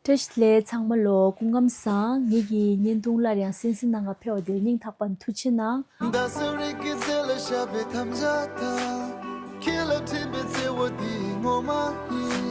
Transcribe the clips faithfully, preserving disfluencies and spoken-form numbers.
བཀྲ་ཤིས་བདེ་ལེགས་ཚང་མ་ལོ། སྐུ་ཁམས་བཟང་། ངེད་ཀྱི་བརྙན་ཐུང་སླར་ཡང་གསན་གཟིགས་གནང་ག་ཕེབས་པ་དེར་སྙིང་ཐག་པ་ནས་ཐུགས་རྗེ་གནང་། མདའ་ཟེར་རིགས་ཀྱི་རྩེ་ལ་ཤ་བའི་དམ་བཅའ་དང་། ཁྱེད་ལ་འཕྲིན་པའི་བརྩེ་བ་འདི་ངོ་མ་ཡིན།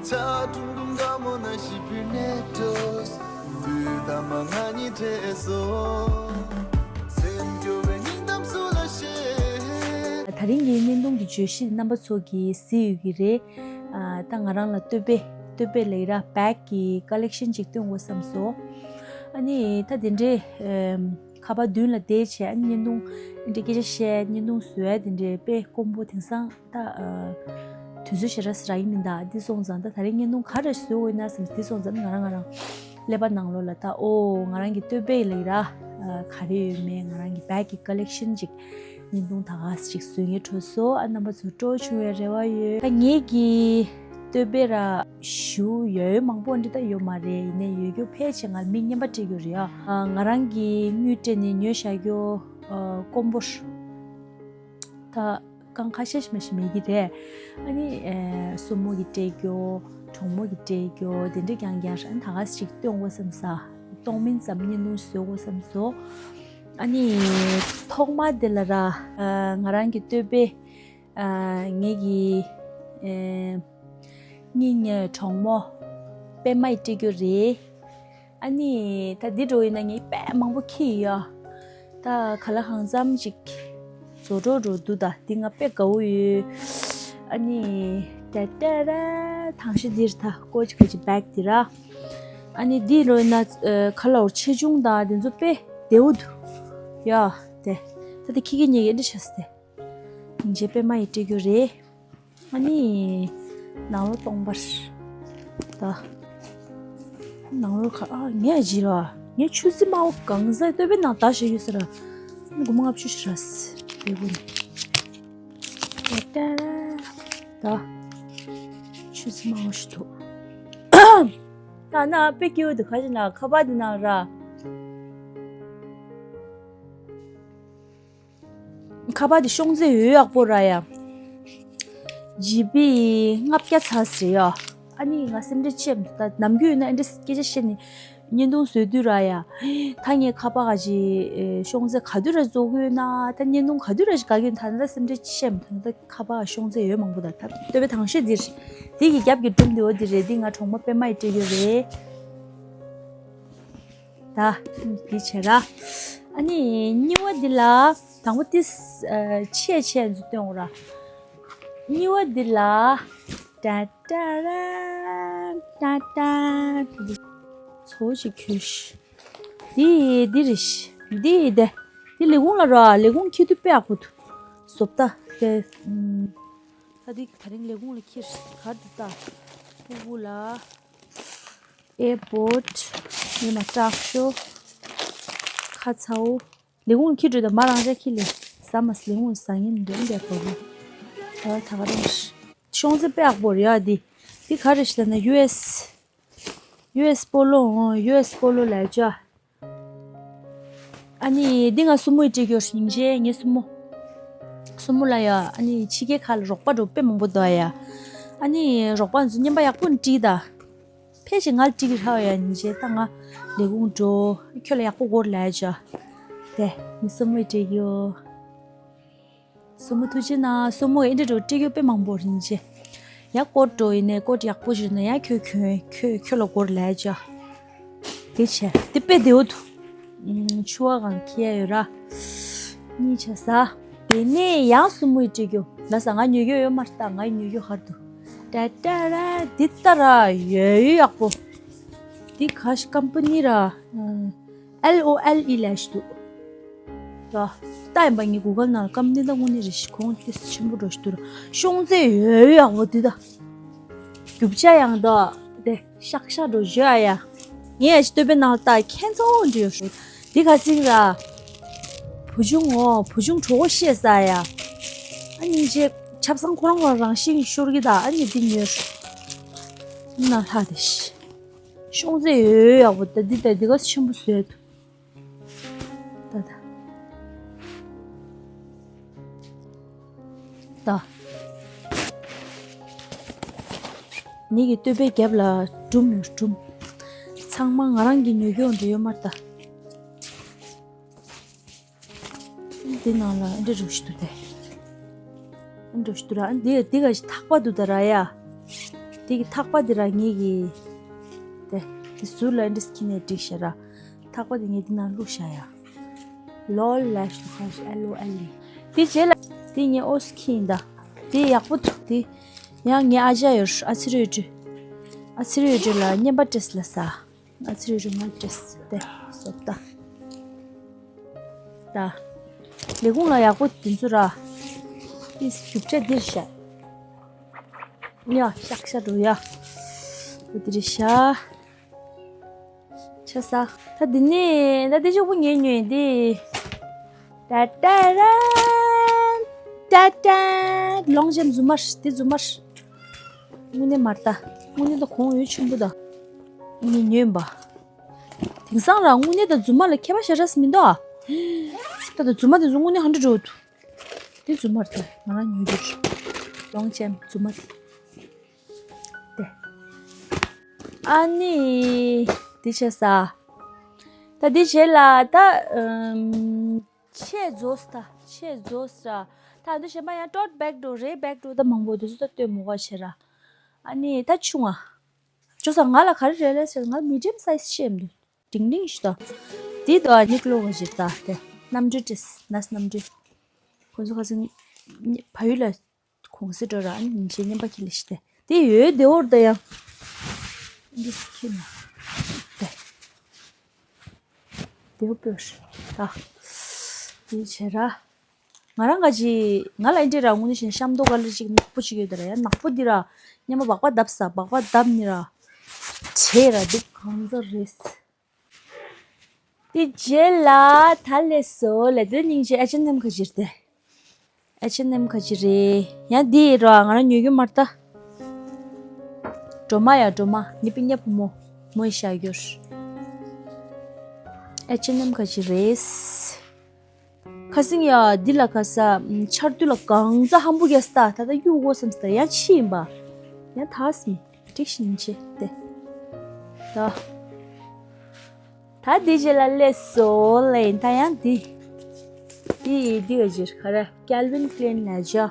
ཆ་ཀྲུང་ཀྲུང་དགའ་མོ་ན་ཞིག་བུ་ནས་འགྲོ། དུས་ཐ་མ་ང་གཉིས་འཕྲད་སོ། སེམས་སྐྱོ་བའི་སྙིང་གཏམ་སུ་ལ་བཤད། ད་རིང་གི་བརྙན་ཐུང་གི་བརྗོད་གཞི་རྣམ་པ་ཚོ་གིས་གཟིགས་ཡོད་ཀྱི་རེད། ཨ། ད་ང་རང་ལ་སྟོད་པའི་སྟོད་པའི་ལས་ར་བེག་གི་ཀ་ལེག་ཤན་ཅིག་སྟོན་དགོས་བསམ་སོང་། ཨ་ནི་ད་དེ་འདྲའི་ཨམ། ཁ་པར་མདུན་ལ་བསྡད་བྱས་ཨ་ནི་བརྙན་ཐུང་འདི་འདྲའི་སྐད་ཆ་བཤད། བརྙན་ཐུང་བཟོ་ཡ་དེ་འདྲའི་དཔེ་དཀོན་པོ། དེང་སང་ད་ཨ། དུས་ཚོད་ཞེ་དྲག་རག་གི་མི་འདུག་འདི་སོང་ཙང་ད་ད་རིང་བརྙན་ཐུང་ག་རེ་བཟོ་དགོས་ན་བསམ། འདི་སོང་ཙང་ང་རང་ང་རང་ཀླད་པ་ནང་ལོགས་ལ་ད་ཨོ་ང་རང་གི་སྟོད་པའི་ལས་ར་ཨ། ག་རེ་ཡོད་མེད། ང་རང་གི་བེག་གི་ཀ་ལེག་ཤན་ཅིག་བརྙན་ཐུང་ད་ག་ས་ཅིག་བཟོ་སྙིང་འདོད་སོང་། ཨ། རྣམ་པ་ཚོ་སྤྲོ་བྱུང་བའི་རེ་བ་ཡོད། ད་ངེད་ཀྱི་སྟོད་པའི་ར་གཞུ་ཡོད་མང་པོ་འདི་ད་ཡོད་མ་རེད། ཡིན་ནའི་ཡོད་རྒྱུ་ཕལ་ཆེར་ང་མི་རྔན་པ་སྤྲད་རྒྱུ་རེད་ཨ། ང་རང་གི་དངུལ་སྤྲད་ནས་ཉོས་བཞག་རྒྱུ་ཨ། དཀོན་པོ་ད་རྐང་ཁ་ཤས་ཤིག་མ་ཞིག་མེད་ཀྱི་རེད། ཨ་ནི་ཨེ། སྲུ་མོ་གི་སྤྲད་རྒྱུ། གྲོགས་མོ་གི་སྤྲད་རྒྱུ་དེ་འདྲ་རྐྱང་རྐྱང་རེད། ད་ག་ས་ཅིག་སྟོན་དགོས་བསམ་ས། སྟོང་མིན་ཙམ་བརྙན་ཐུང་བཟོ་དགོས་བསམ་སོང་། ཨ་ནི་ཐོག་མ་དེ་ལ་ར་ཨ། ང་རང་གི་སྟོད་པའི་ཨ། ངེད་ཀྱི་ཨེ། སྙིང་ནས་གྲོགས་མོ་པད་མ་ཡིས་སྤྲད་རྒྱུ་རེད། ཨ་ནི་ད་འདི་འདྲ་ཡིན་ན་ངས་དཔེ་མང་པོ་འཁྱེར་ཡོད། ད་ག་ལ་གང་འཚམ་ཅིག་བཟོ་འདྲ་འདྲ་འདུག་ད་འདི་ང་དཔེ་དགའ་བོ་ཡོད། ཨ་ནི་ཏེ་ཏེ་རེ། དང་ཤོས་འདིར་ད་ཀོ་ཅི་ཀ་ཅི་བེག་འདི་ར། ཨ་ནི་འདི་རོ་ན་ཨ། ག་ལ་འོར་ཆེ་ཆུང་དང་འདི་ཚོ་དཔེ་བདེ་བོ་འདུག་ཡ། དེ་ད་དེ་ཁྱི་གི་ཉེ་གི་འདྲ་ཆགས་སེ། སྙིང་རྗེ་པད་མ་ཡིས་སྤྲད་རྒྱུ་རེད། ཨ་ནི་ནང་ལོ་སྟོང་པར་ད། ནང་ལོ་ཁ་ཨ་ངས་བྱིས་ར། ངས་ཆུ་ཚོད་མང་པོ་གང་ཟག་སྟོད་པའི་ནང་ད་བཞག་ཡོད་ས་ར། སྒོར་མོ་ལྔ་བཅུ་ཞིག་ར་སི་ཡོད་གོ་ནི། ད་ཆུ་ཚོད་མང་པོ་ཞིག་འདུག་ད་ན་དཔེ་སྐྱིད་པོ་འདུག་ག་ཅི་ན་ཁ་པར་འདི་ནང་ར། ཁ་པར་དེ་ཤོང་ཚད་ཡོད་ཡག་པོ་ར་ཡ། ཇི་བི་ལྔ་བརྒྱ་ཚར་ཟེར་ཡ། ཨ་ནི་ང་སེམས་ཁྲལ་ཆེ་མི་འདུག་ད་ནམ་རྒྱུན་ཡོད་ན་ཨ་འདྲ་སྐད་ཆ་བཤད་ནས་བརྙན་ཐུང་བཟོ་དུས་ར་ཡ། ད་ངས་ཁ་པར་ག་ཅི་ཤོང་ཚད་ག་དུས་ར་བཟོ་གི་ཡོད་ན། ད་བརྙན་ཐུང་ག་དུས་ར་ཞིག་དགའ་གི་ཡོད་ན། ད་ད་སེམས་ཁྲལ་ཆེ་མི་འདུག་ད་ཁ་པར་ཤོང་ཚད་ཡོད་མང་པོ། ད་ད་སྟོད་པའི་དང་ཤོས་འདིར། དེ་གི་རྒྱབ་ཀྱི་སྒྲུང་དེ་འོ་དེ་རེད། དེ་ང་གྲོགས་མོ་པད་མ་ཡིས་སྤྲད་ཡོད་རེད། ད་འདི་བྱས་ར། ཨ་ནི་གཉིས་པ་འདི་ལ་དང་པོ་ཏིས་ཆེ་ཆེ་འཛུ་སྟོན་འོ་ར། གཉིས་པ་འདི་ལ་ཏ་ཏ་ར་ཏ་ཏ། ཚོ་ཅིག་ཁྱོད་ཤི། འདི་འདི་རེད་ཤི། འདི་དེ་འདི་ལས་ཁུངས་ལ་ར། ལས་ཁུངས་འཁྱེར་དུས་དཔེ་ཡག་པོ་འདུག་བཟོ་ལྟ་དེ། ད་འདི་ད་རིང་ལས་ཁུངས་ལ་འཁྱེར་ག་འདུག་ད། ཕུ་བོ་ལ། ཨེར་པོར་ཊི། ཉི་མ་དྲག་ཤོས། ཁ་ཚ་བོ། ལས་ཁུངས་ལ་འཁྱེར་འགྲོ་ད་མ་རང་ཅག་ཁྱི་ལས་ཟ་མ་ཟ། ལས་ཁུངས་ལ་ཟ་ཉན་འདྲེན་འདྲེན་པོ་རེད། ད་ད་ག་རང་ཤོང་ཚད་དཔེ་ཡག་པོ་རེད་ཡ། འདི་འདི་ག་རེ་ཞིག་ལབ་ན་ཡུ་ཨེས། ཡུ་ཨེས་པོ་ལོ། ཡུ་ཨེས་པོ་ལོ་ལ་ཅ། ཨ་ནི་འདི་ང་སྲུ་མོ་ཡིས་སྤྲད་རྒྱུ་སྙིང་རྗེ། ངའི་སྲུ་མོ། སྲུ་མོ་ལ་ཡ། ཨ་ནི་ཕྱི་རྒྱལ་ཁག་ལ་རོགས་པ་འགྲོ་དཔེ་མང་པོ་འདུག་ཡ། ཨ་ནི་རོགས་པ་ཚོ་རྔན་པ་ཡག་པོ་ནི་སྤྲད་ད། ཕལ་ཆེར་ང་ལ་སྤྲད་ཀྱི་རེད་ཡ། སྙིང་རྗེ། ད་ང་ལས་ཁུངས་འགྲོ། ཁྱོད་ལ་ཡག་པོ་སྒོར་ལ་ཡ་ཅ། དེ་ངའི་སྲུ་མོ་ཡིས་སྤྲད་རྒྱུ། སྲུ་མོ་ཐུགས་རྗེ་གནང་། སྲུ་མོ་ཨེ་འདྲ་འགྲོ་སྤྲད་རྒྱུ་དཔེ་མང་པོ་རེད་ཅེ། ཡ་ཀོཊ་འགྲོ་ཡིན་ནའི་ཀོཊ་ཡག་པོ་ཞིག་ན་ཡ་ཁྱོད་གྱོན། ཁྱོད་ཁྱོད་ལ་སྒོར་ལས་ཅ། དེ་བྱས་དེ་དཔེ་བདེ་བོ་འདུག་ཨུམ། ཕྱུ་པ་གང་འཁྱེར་ཡ་ཡོད་ར། གཉིས་བྱས་ཟ། དེ་ནས་ཡང་སྲུ་མོ་ཡིས་སྤྲད་རྒྱུ་ལ་ཟ། ང་ཉོ་རྒྱུ་ཡོད་མ་རེད། ད་ང་ཉོ་རྒྱུ་ག་རེ་འདུག་ཏྲ་ཏྲ་ར། འདི་ལྟ་ར་ཡོད་ཡོད་ཡག་པོ། འདི་ག་ཤི་ཀམ་པ་ནི་ར། ཨུམ། ཨེལ་ཨོ་ཨེལ་ཨི་ལབ་ཞིག་འདུག་ད་ལྟ་ཡིན་པ་ངའི་གུ་གལ་ནང་ལ་ཀམ་པ་ནི་ད་དངོས་གནས་རེད་ཤི། གོང་ཏིས་ཆེན་པོ་འགྲོ་ཞིག་འདུག་ར། ཤོང་ཚད་ཡོད་ཡག་པོ་འདི་ད། རྒྱུ་ཆ་ཡང་ད་དེ་ཤག་ཤག་འགྲོ་བཞོ་ཨ་ཡ། ངས་ཡ་ཞིག་སྟོད་པའི་ནང་ལ་ད་ཁྱེད་ཚོ་འདྲི་ཡོད་ཤོག་འདི་ག་ཟིག་ར། བུ་ཆུང་ངོ་། བུ་ཆུང་གྲོགས་པོ་ཤེས་ས་ཡ། ཨ་ནི་ཅེ་ཆབ་གསང་ཁོ་རང་ཁོ་རང་རང་བཞིན་ཤོར་གི་ད། ཨ་ནི་འདི་ཉོས་ཤོག་ན་ལྷ་དེ་ཤི། ཤོང་ཚད་ཡོད་ཡག་པོ་ད། འདི་ད་འདི་ག་ཆེན་པོ་བཟོས་འདུག་ད་ད། ད། ངེད་ཀྱི་སྟོད་པའི་རྒྱབ་ལ་སྒྲུམ་ཡོད། སྒྲུམ། ཚང་མ་ང་རང་གི་ཉོ་རྒྱུ་འདྲ་ཡོད་མ་རེད་ད། འདི་ནང་ལ་འདི་འདྲ་ཞིག་འདུག་སྟེ། འདི་འདྲ་ཞིག་འདུག་ར། འདི་འདི་ག་ཞིག་ཐག་པ་འདུག་ད་ར་ཡ། འདི་གི་ཐག་པ་འདི་ར་ངེད་ཀྱི། དེ་འདི་ཟུར་ལ་འདི་འདྲ་ཁྱེར་ནས་བསྒྲིགས་ཤག་ར། ཐག་པ་འདི་ངས་འདི་ནང་བླུགས་བཞག་ཡ། ལོལ་ལེ་ཤི་ཁ་ཤི་ཨེལ་ཨོ་ཨེལ་ཨི། དེ་རྗེས་ལ་དེ་ངའི་ཨོ་སི་ཁི་ཡིན་ད། དེ་ཡག་པོ་འདུག་དེ་ཡང་ངའི་ཨ་ཅག་ཡོད་ཨ་ཚི་རུ་ཡོད་ཨ་ཚི་རུ་ཡོད་ལ་བརྙན་པར་སྤྲད་ལ་ས། ཨ་ཚི་རུ་ཡོད་ང་སྤྲད་དེ་སོབ་ད། ད། ལས་ཁུངས་ལ་ཡག་པོ་དེ་ཚོ་ར། དེ་རྒྱུག་ཆ་འདིར་བཞག་ཡ་ཤག་ཤག་འགྲོ་ཡ། འདིར་བཞག་ཆ་ས། ད་འདི་ནས་ད་འདི་གཅིག་པུ་ངས་ཉོས་འདི། ཏ་ཏ་ར། ཏ་ཏ། ལོང་ཅན་རྫུན་མ་རེད་འདི་རྫུན་མ་རེད། དངོས་གནས་མ་རེད་ད། དངོས་གནས་ད་གོང་འོས་ཆེན་པོ་ད། ངས་ཉོས་པ། དེང་སང་ར་དངོས་གནས་ད་རྫུན་མ་ལ་ཁྱད་པར་ཞེ་དྲག་མི་འདུག་ཨ། ད་ད་རྫུན་མ་དེ་ཚོ་དངོས་གནས་ཧ་འདྲ་འགྲོ་འདུག་འདི་རྫུན་མ་རེད་ད་ང་རང་ཉོས་རྒྱུ་རེད། ལོང་ཅན་རྫུན་མ་དེ། དེ། ཨ་ནི། འདི་བྱས་ས། ད་འདི་བྱས་ལ་ད། ཨམ། ཆས་རྫོགས་ད་ཆས་རྫོགས་ར། ད་འདི་བྱས་མ་ཡང་ཊོཊ་བེག་འགྲོ་རེད་བེག་འགྲོ་ད་མང་པོ་འདི་ཚོ་ད་སྟོན་མོ་ག་བྱས་ར། ཨ་ནི་ད་ཆུང་ང་། ཅོ་ས་ང་ལ་ག་རེ་རེད་ལས་ཟེར་ང་མི་ཌི་ཡམ་སའི་ཛི་ཤེས་མི་འདུག་འབྲིང་འབྲིང་ཞིག་ད། དེ་ད་ནིག་ལོ་བ་ཞིག་ད་དེ་གནམ་གྲུ་ཏིས་ནས་གནམ་གྲུ། ཁོང་ཚོ་ཁ་སང་ཕ་ཡུལ་ལ་གུང་སེང་འགྲོ་ར་ཨ་ནི་ཉིན་ཤས་བརྙན་པ་ཁྱེར་ལ་ཞིག་དེ་དེ་ཡོད་དེ་འོར་ད་ཡང་། འདི་སི་ཁྱེར་ན་དེ། དེའུ་སྤོས་ད། དེ་བྱས་ར། ང་རང་ག་ཅི་ང་ལ་ཨེ་འདྲས་ར་དངོས་གནས་བཤད་ན་ཤམ་ཐོག་ག་ལེར་ཅིག་ནག་པོ་ཅིག་ཡོད་ད་ར་ཡ་ནག་པོ་འདི་ར། སྙམ་པ་སྦག་སྦག་བརྡབས་ས་སྦག་སྦག་བརྡབས་ནི་ར། བྲེས་ར་འདི་གང་ཚ་རེད། དེ་རྗེས་ལ་ད་ལས་སོ་ལས་དེ་སྙིང་རྗེ་ཨེ་ཆེན་ནེམ་ག་ཅི་རེད། ཨེ་ཆེན་ནེམ་ག་ཅི་རེད་ཡང་འདི་ཡི་ར་ང་རང་ཉོ་རྒྱུ་མ་རེད་ད། སྒྲོལ་མ་ཡ་སྒྲོལ་མ་ནི་པི་ཉ་བུ་མོ་མོ་ཡི་ཤ་གྱོར། ཨེ་ཆེན་ནེམ་ག་ཅི་རེད། ཁ་སང་ཡ་འདི་ལ་ཁ་ས་ཆར་དུས་ལ་གང་ཚ་ཧམ་པོ་རྒྱག་སྟ་ད་ད་གཡུག་གོ་བསམ་སྟ་ཡ་ཕྱི་ཡིན་པ། ཡ་ཐག་སི་མི་འགྲིག་ཤི་ཉིན་ཆེ་དེ། ད། ད་འདི་རྗེས་ལ་སླེབས་སོ་ལེ་ད་ཡང་འདི། འདི་འདི་ག་ཅིར་ག་རེ་Calvin Klein ལ་བྱ། རྒྱུ་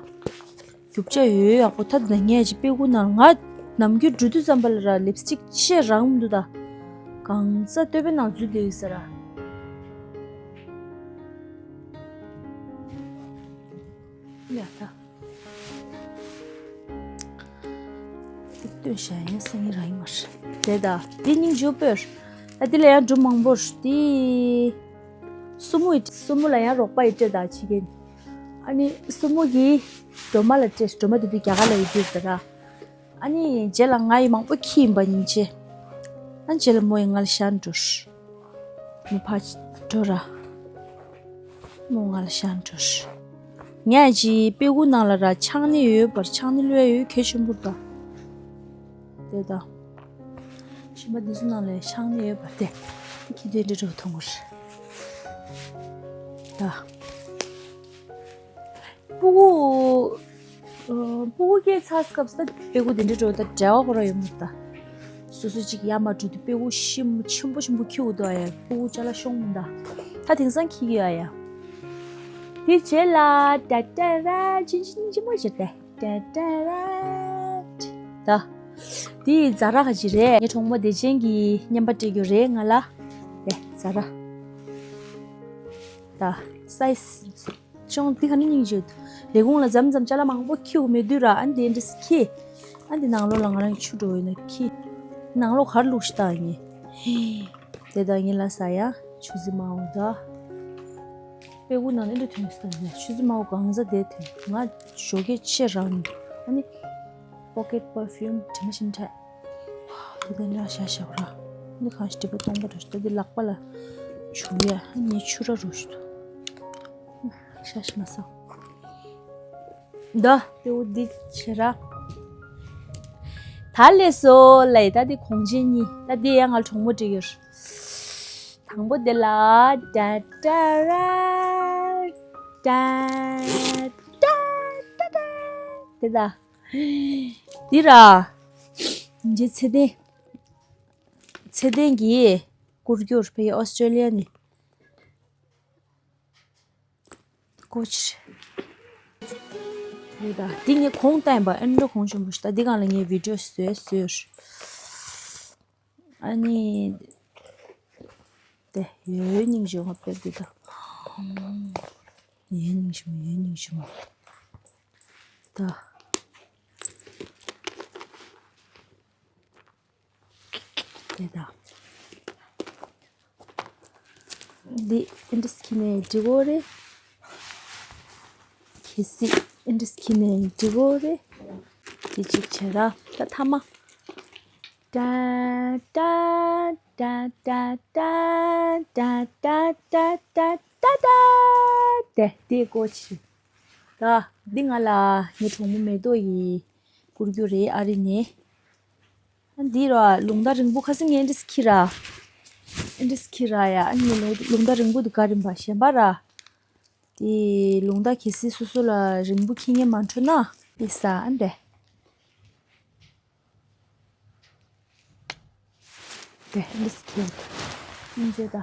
ཆ་ཡོད་ཡག་པོ་ད་ད་ངས་ཅི་དཔེ་ཁུ་ནང་ང་ནམ་རྒྱུན་འགྲོ་དུས་ཙམ་པ་ལ་ར་ལིབ་སི་ཊིག་ཆེ་རང་མི་འདུག་ད། གང་ས་སྟོད་པའི་ནང་འཛུལ་བསྡད་ཡོད་ས་ར། ཡ་ད། སྟོད་ཤ་ཡང་སེང་ར་ཡིན་མ་རེད་དེ་ད་འདི་སྙིང་རྗེ་པོ་ཡོད་ད། འདི་ལ་ཡང་འབྲུ་མང་པོ་རེད་དེ། སྲུ་མོ་ཡི་སྲུ་མོ་ལ་ཡང་རོགས་པ་ཡི་སྤྲད་ད་ཕྱི་རྒྱལ། ཨ་ནི་སྲུ་མོ་གིས་སྒྲོལ་མ་ལ་སྤྲད་སྒྲོལ་མ་དེ་དུས་རྒྱ་གར་ལ་ཡོད་དུས་ད་ར། ཨ་ནི་རྗེས་ལ་ང་ཡི་མང་པོ་ཁྱི་ཡིན་པ་ཉིན་བྱེད། ཨ་རྗེས་ལ་མོ་ཡི་ང་ལ་ཤ་འགྲོ། མོ་ཕ་འགྲོ་ར། མོ་ང་ལ་ཤ་འགྲོ། ངས་ཅི་དཔེ་ཁུ་ནང་ལ་ར་ཆང་ནི་ཡོད་པར་ཆང་ནི་ལོས་ཡོད་གལ་ཆེན་པོ་ད། དེ་ད། ཤི་མ་འདི་ཚོ་ནང་ལས་ཤང་ནི་ཡོད་པ་དེ། དེ་ཁྱི་དེ་འདྲ་འགྲོ་མཐོང་གི་རེད། ད། སྤུ་གུ། ཨ། སྤུ་གུ་སྐྱེས་ཚར་སྐབས་སུ་ད་སྤུ་གུ་དེ་འདྲ་འགྲོ་ད་འབྲེལ་བ་ཁོ་རང་ཡོད་མ་རེད་ད། སོ་སོ་གཅིག་ཡར་མར་འགྲོ་དུས་སྤུ་གུ་ཤི་མོ་ཆེན་པོ་ཆེན་པོ་ཁྱི་འུ་དོ་ཨ་ཡ་སྤུ་གུ་ཅ་ལག་ཤོང་མི་འདའ། ད་དེང་སང་ཁྱི་གི་ཨ་ཡ། དེ་རྗེས་ལ་ཏ་ཏ་ར་ཅིན་ཅིན་ཅིན་མོ་བྱེད་དེ། ཏ་ཏ་ར། ད། དེ་ཛ་ར་ག་ཅི་རེད། ངའི་གྲོགས་མོ་བདེ་ཆེན་གྱིས་བརྙན་པར་སྤྲད་རྒྱུ་རེད་ང་ལ། དེ་ཛ་ར། ད། སའི་སི་ཅོང་འདི་ག་ནི་སྙིང་རྗེ་འདུག་ལས་ཁུངས་ལ་མཚམས་མཚམས་ཅ་ལག་མང་པོ་ཁྱེར་མེད་དུས་ར་ཨ་ནི་དེ་འདྲ་སི་ཁྱེར། ཨ་འདི་ནང་ལོགས་ལ་ང་རང་གི་ཆུ་འགྲོ་ཡོད་ན་ཁྱེར། ནང་ལོགས་གར་བླུགས་ཤི་ད་ངས། དེ་ད་ངས་ལ་ས་ཡ་ཆུ་ཟི་མ་འོ་ད། དཔེ་ཁུ་ནང་ནས་འདྲ་ཐོན་སི་ད་ངས་ཆུ་ཟི་མ་འོ་གང་ཟ་དེ་ཐོན་ང་ཞོགས་ཀས་ཆེ་རང་ནི་ཨ་ནི། པོ་ཀེ་ཊི་པར་ཕིའུམ་དྲི་མ་ཤིན་ཏྲ། དེ་ལྟར་འདྲ་ཤ་ཤ་བ་ར། འདི་གང་ཞིག་སྒྲིབ་པ་སྟོང་པ་རུ་ཞིག་ད་འདི་ལག་པ་ལ་བྱུག་ཡ་ངས་ཆུ་ར་རུ་ཞིག་ཏུ། ཤ་ཤ་མ་ས། ད་དེ་འུ་འདི་བྱེད་ར། ད་ལས་སོ་ལ་ཡི་ད་འདི་གོང་ཆེན་གཉིས་ད་འདི་ཡ་ང་གྲོགས་མོ་བྲིས་ཡོད། དང་པོ་དེ་ལ་ཏ་ཏ་ར། ཏ་ཏ་ཏ་ཏ། དེ་ད། འདི་ར། འཇེ་ཚེ་དེ། ཚེ་བརྟན་གྱིས་སྐུར་རྒྱུར་ཕ་གི་ཨོ་སི་ཀྲེ་ལི་ཡ་ནས། ཀོ་ཆི། རེད་ད། འདི་ངས་གོང་བཏང་པ་ཨེ་འགྲོ་གོང་ཆེན་པོ་ཞིག་ད། འདི་སྒང་ལ་ངས་བི་ཌིའོ་བཟོས་བཟོས། ཨ་ནི། དེ་ཡོད་སྙིང་རྗེ་བ་དཔེར་འདི་ད། ཡོད་སྙིང་རྗེ་མོ་ཡོད་སྙིང་རྗེ་མོ། ད། དེ་དང་། འདི་ཨིན་ཌི་སི་ཁྱི་ནས་འབྲི་གོ་རེད། གལ་སྲིད་ཨིན་ཌི་སི་ཁྱི་ནས་འབྲི་གོ་རེད། འདི་གཅིག་བྱས་ར། ད་ཐ་མ། ཏ་ཏ་ཏ་ཏ་ཏ་ཏ་ཏ་ཏ་ཏ་ཏ་ཏ། དེ་དེ་ཀོ་ཆི། ད་འདི་ང་ལ་ངའི་གྲོགས་མོ་མེ་ཏོག་གིས་བསྐུར་རྒྱུ་རེད། ཨ་རི་ནས། འདི་ར་ལུང་བརྡ་རིང་པོ། ཁ་སང་ངས་ཨིན་ཌི་སི་ཁྱི་ར། ཨིན་ཌི་སི་ཁྱི་ར་ཡ། ཨ་ནི་ལུང་ལུང་བརྡ་རིང་པོ་འདུག་ག་རིམ་པ་གཞན་པ་ར། དེ་ལུང་བརྡ་གལ་སྲིད་སོ་སོ་ལ་རིང་པོ་ཁྱི་ངན་མ་འཕྲོད་ན། དེ་ས་ཨ་འདྲེ། དེ་ཨིན་ཌི་སི་ཁྱི་སྙིང་རྗེ་ད།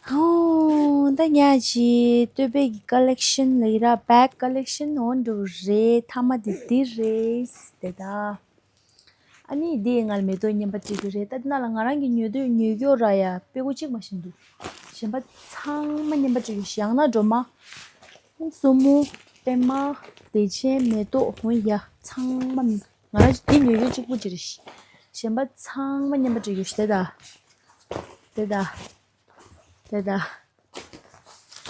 ཧོ། ད་ཉག་ཅིག་སྟོད་པའི་གི་ཀ་ལེག་ཤན་ལ་ཡི་ར། བེག་ཀ་ལེག་ཤན་འོ་འགྲོ་རེད། ཐ་མ་དེ་འདི་རེད་དེ་ད། ཨ་ནི་འདི་ང་ལ་མེ་ཏོག་རྔན་པ་སྤྲད་རྒྱུ་རེད། ད་འདི་ནང་ལ་ང་རང་གི་ཉོས་དོན་ཉོས་རྒྱུ་ར་ཡ་སྤྲད་གོ་གཅིག་མ་ཤེས་འདུག་གཞན་པ་ཚང་མ་རྔན་པ་སྤྲད་རྒྱུ་ཞིག་ཡང་ན་སྒྲོལ་མ། མཛོ་མོ། པད་མ། བདེ་ཆེན། མེ་ཏོག་འོ་ཡ། ཚང་མ་ང་རང་འདི་ཉོས་རྒྱུ་གཅིག་པུ་ཅིག་རེད། གཞན་པ་ཚང་མ་རྔན་པ་སྤྲད་རྒྱུ་ཞིག་དེ་ད། དེ་ད།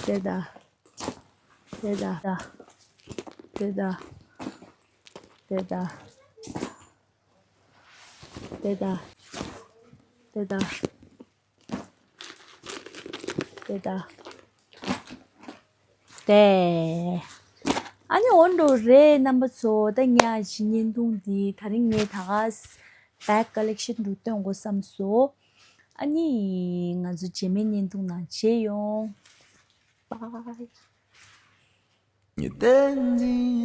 དེ་ད། དེ་ད། དེ་ད། དེ་ད། དེ་ད། དེ་ད། དེ་ད། དེ་ད། དེ། ཨ་ནི་འོ་འགྲོ་རེད་རྣམ་པ་ཚོ། ད་ཉག་ཅིག་བརྙན་ཐུང་འདི་ད་རིང་ངས་ད་ག་བེག་ཀ་ལེག་ཤན་འདྲ་སྟོན་དགོས་བསམ་སོང་། ཨ་ནི་ང་ཚོ་རྗེས་མའི་བརྙན་ཐུང་ནང་མཇལ་ཡོང་། Bye.